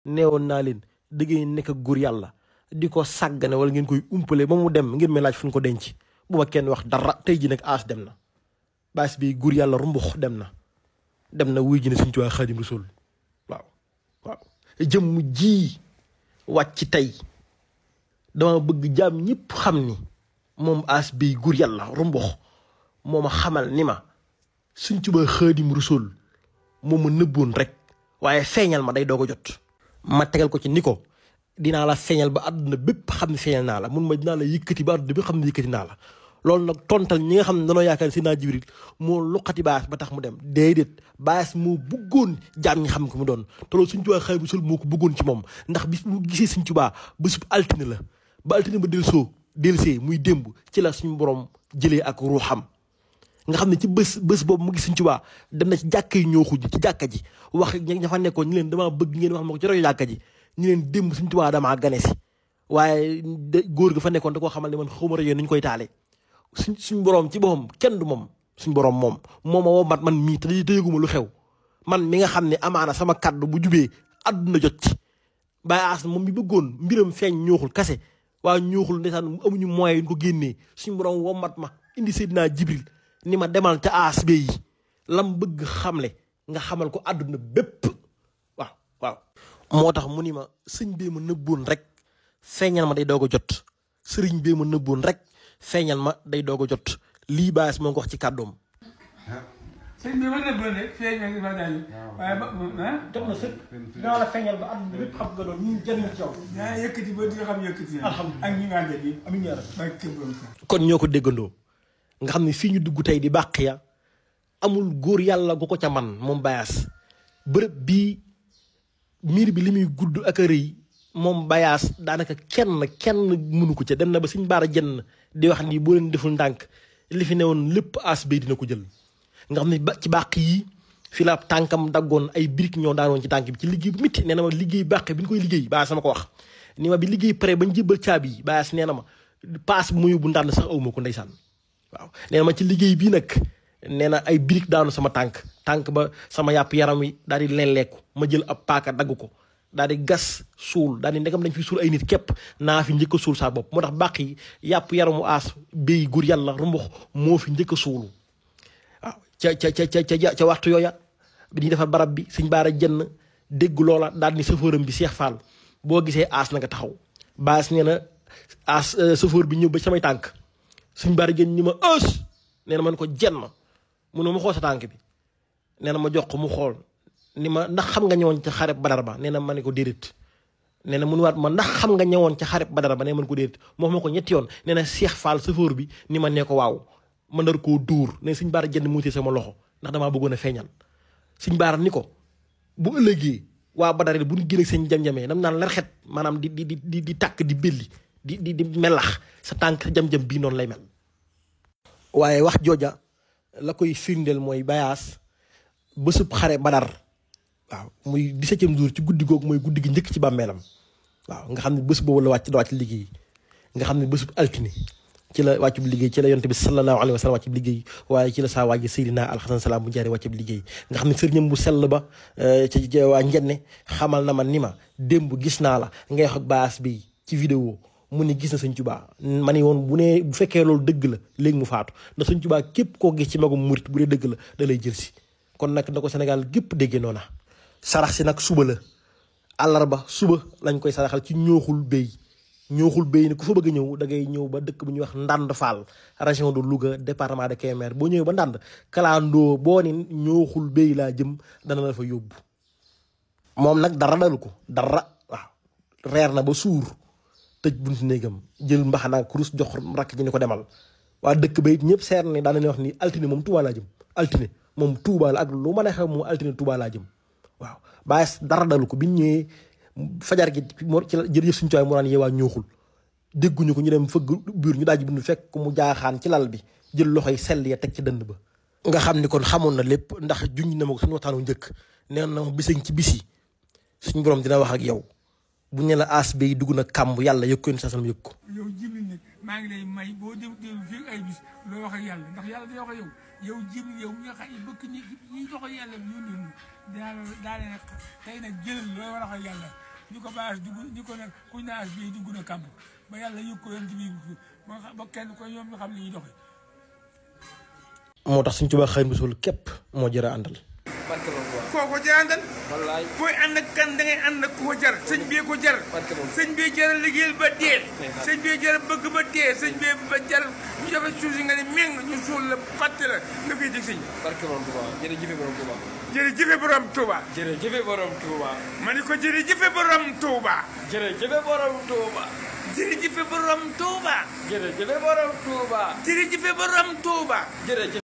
neewoon naa leen da ngeen nekk ak góor yàlla di ko sàggane wala ngeen koy umpale ba mu dem ngeen may laaj fu ñu ko denc bu ma kenn wax dara tey ji nag aas dem na baas bi góor yàlla rumbux dem na wuy ji ne Sëñ Tuubaa Xaadim Rasuul waaw jëmm ji wàcc tey dama bëgg jaam ñëpp xam ni moom aas bi góor yàlla rumbux moo ma xamal ni ma Sëñ Tuubaa Xaadim Rasuul moo ma nëbboon rek waaye feeñal ma day doog a jot ma tegal ko ci ni ko dinaa la feeñal ba àdduna bépp xam ne feeñal naa la mun ma dinaa la yëkkati ba àdduna bépp xam ne yëkkati naa la loolu nag tontal ñi nga xam ne danoo yaakaar si naa Jibril moo luqati baas ba tax mu dem déedéet baas moo bëggoon jaam ñi xam ko mu doon te loolu Sëñ Tuubaa Xaadimu Rasuul moo ko bëggoon ci moom ndax bis bu gisee Sëñ Tuubaa bésub altine la ba altine ba delsee muy démb ci la suñu borom jëlee ak ruuxam nga xam ne ci bés boobu mu gis Sëñ Tuubaa dem na ci jàkka yi ñooxu ji ci jàkka ji wax ña fa nekkoon ñu leen damaa bëgg ngeen wax ma ko ci rajo jàkka ji ñu leen démb Sëñ Tuubaa damaa gane si waaye góor ga fa nekkoon da koo xamal ne man xawma rajo nuñ koy taale suñ borom ci boppam kenn du moom suñ borom moom moo ma wommat man mii te yëguma lu xew man mi nga xam ne amaana sama kaddu bu jubee àdduna jot ci Baye Ass moom mi bëggoon mbiram feeñ ñooxul kase waaye ñooxul ndeysaan amuñu moyen yu ñu ko génnee suñ borom wommat ma indi Seydina Jibril ni ma demal ca aas be yi lam bëgg xamle nga xamal ko àdduna bépp waaw moo tax mu ni ma sëñ bee ma nëbboon rek feeñal ma day doog a jot sëriñ bee ma nëbboon rek feeñal ma day doog a jot lii Baye Ass moo ko wax ci kàddoom. sëñ bi ma nëbboon rek feeñal ma daal waaye jot na sëkk dinaa la feeñal ba àdduna bépp xam nga doon ñu jëriñ ci yow. yaa yëkkati ba di xam yëkkati ak ñi nga àndal yi amiin yaa rabbi kon ñoo ko déggandoo nga xam ne fii ñu dugg tey di bàq ya amul góor yàlla gu ko ca man moom Baye Ass bërëb bii miir bi li muy gudd ak a rëy moom Baye Ass daanaka kenn mënu ko ca dem na ba Sëñ Baara Jenn di wax ni boo leen deful ndànk li fi newoon lépp Ass bay dina ko jël nga xam ne ci bàq yi fi la tànkam daggoon ay briques ñoo daanoon ci tànk bi ci liggéey bu métti nee na ma liggéey bàq bi ñu koy liggéey Baye Ass sama ko wax ni ma bi liggéey pare bañ jébbal caabi yi Baye Ass nee na ma paas bu mu yóbbu ndànd sax awma ko ndeysaan waaw nee na ma ci liggéey bii nag nee na ay briques daanu sama tànk ba sama yàpp yaram wi daal di lelleeku ma jël ab paaka dagg ko daal di gas suul daal di ndegam dañ fi suul ay nit képp naa fi njëkk a suul saa bopp moo tax bàq yi yàpp yaramu Ass béy gur yàlla rumbux moo fi njëkk a suulu waaw ca waxtu yooya bi ñuy defar barab bi Sëñ Baara Jenn dégg loola daal ni sëfëram bi Seex Fall boo gisee Ass na nga taxaw Baye Ass nee na Ass sëfër bi ñëw ba samay tànk Sëñ Baara Jenn ni ma Ass nee na man ko jenn mu ne ma xool sa tànk bi nee na ma jox ko mu xool ni ma ndax xam nga ñëwoon ca xareb Badar ba nee na ma ne ko déedéet nee na mu waat ma ndax xam nga ñëwoon ca xareb Badar ba nee na ma ne ko déedéet moo ma ko ñetti yoon nee na Seex Fall sëfër bi ni ma nee ko waaw ma nar koo dóor ne Sëñ Baara Jenn muutee sama loxo ndax damaa bëggoon a feeñal Sëñ Baara ni ko bu ëllëgee waa Badar bu ñu génne seen jam-jamee nam naan larxet maanaam di tàkk di belli di melax sa tànk jam-jam bii noonu lay mel. waaye wax jooja la koy firndeel mooy Baye Ass bésub xare Badar waaw muy 17e jour ci guddi googu mooy guddi gi njëkk ci bàmmeelam waaw nga xam ne bés boobu la wàcc liggéey nga xam ne bésub altine ci la wàccub liggéey ci la yonte bi sallallahu alayhi wa sallam wàccub liggéey waaye ci la saa waaji Seydina Alxasan salaam bu jaaree wàccub liggéey nga xam ne sëriñam bu sell ba ci waa njenne xamal na ma ni ma démb gis naa la ngay wax ak Baye Ass bi ci vidéo mu ne gis na Sëñ Tuubaa ma ne woon bu fekkee loolu dëgg la léegi mu faatu ndax Sëñ Tuubaa képp koo gis ci magum murit bu dee dëgg la da lay jël si kon nag na ko Sénégal gépp déggee noona sarax si nag suba la àllarba suba lañ koy saraxal ci ñooxul béy ni ku fa bëgg a ñëw da ngay ñëw ba dëkk bu ñuy wax Ndande Fall région de Louga département de Kébémer boo ñëwee ba Ndande kalandoo boo ni ñooxul béy laa jëm dana la fa yóbbu moom nag dara dalu ko dara waaw reer na ba suur tëj buntu néegam jël mbaxana kurus jox rakk ji ni ko demal waa dëkk ba it ñëpp seer ni daan nañu wax ni altine moom Touba laa jëm altine moom Touba la ak lu mën a xew moom altine Touba laa jëm waaw Baye Ass dara dalu ko biñ ñëwee fajar gi ci la jërëjëf Sëñ Tuubaa mu naan yeewaa ñooxul dégguñu ko ñu dem fëgg biir ñu daaj bindu fekk mu jaaxaan ci lal bi jël loxoy sell ya teg ci dënd ba nga xam ni kon xamoon na lépp ndax juñ na ma ko suñu waxtaanu njëkk neen na ma bisañ ci bis yi suñu borom dina wax ak yow bu ñu ne la Ass bay dugg na kàmb yàlla yëg ko sa sanam yëg ko yow Jibril nag maa ngi lay may boo dem fii ay bis loo wax ak yàlla ndax yàlla day wax ak yow Jibril yow nga xam ne bëkk ñi dox ak yàlla yónni daa leen tey nag jëlal looy war a wax ak yàlla ñu ko baas dugg ñu ko nag kuñ naas bii dugg na kàmb ba yàlla yëg ko yoon ci biir ba kenn ko ñoom ñu xam li ñuy doxee. moo tax Sëñ Tuubaa Xaadimu Rasuul képp moo jar a àndal. kooko jar àndal. wallaay booy ànd ak kan da ngay ànd ak ko jar. sëñ bee ko jar. sëñ bee jar a liggéeyal ba dee. sëñ bee jar a bëgg ba dee. sëñ bee ba jar ñu jafe suuf si nga ne méng ñu suul la fàtte la nga fii dig sëñ. barke borom Touba jërëjëf borom Touba. jërëjëf borom Touba. jërëjëf borom Touba. ma ne ko jërëjëf borom Touba. jërëjëf borom Touba. jërëjëf borom Touba. jërëjëf borom Touba. jërëjëf borom Touba. jërëjëf.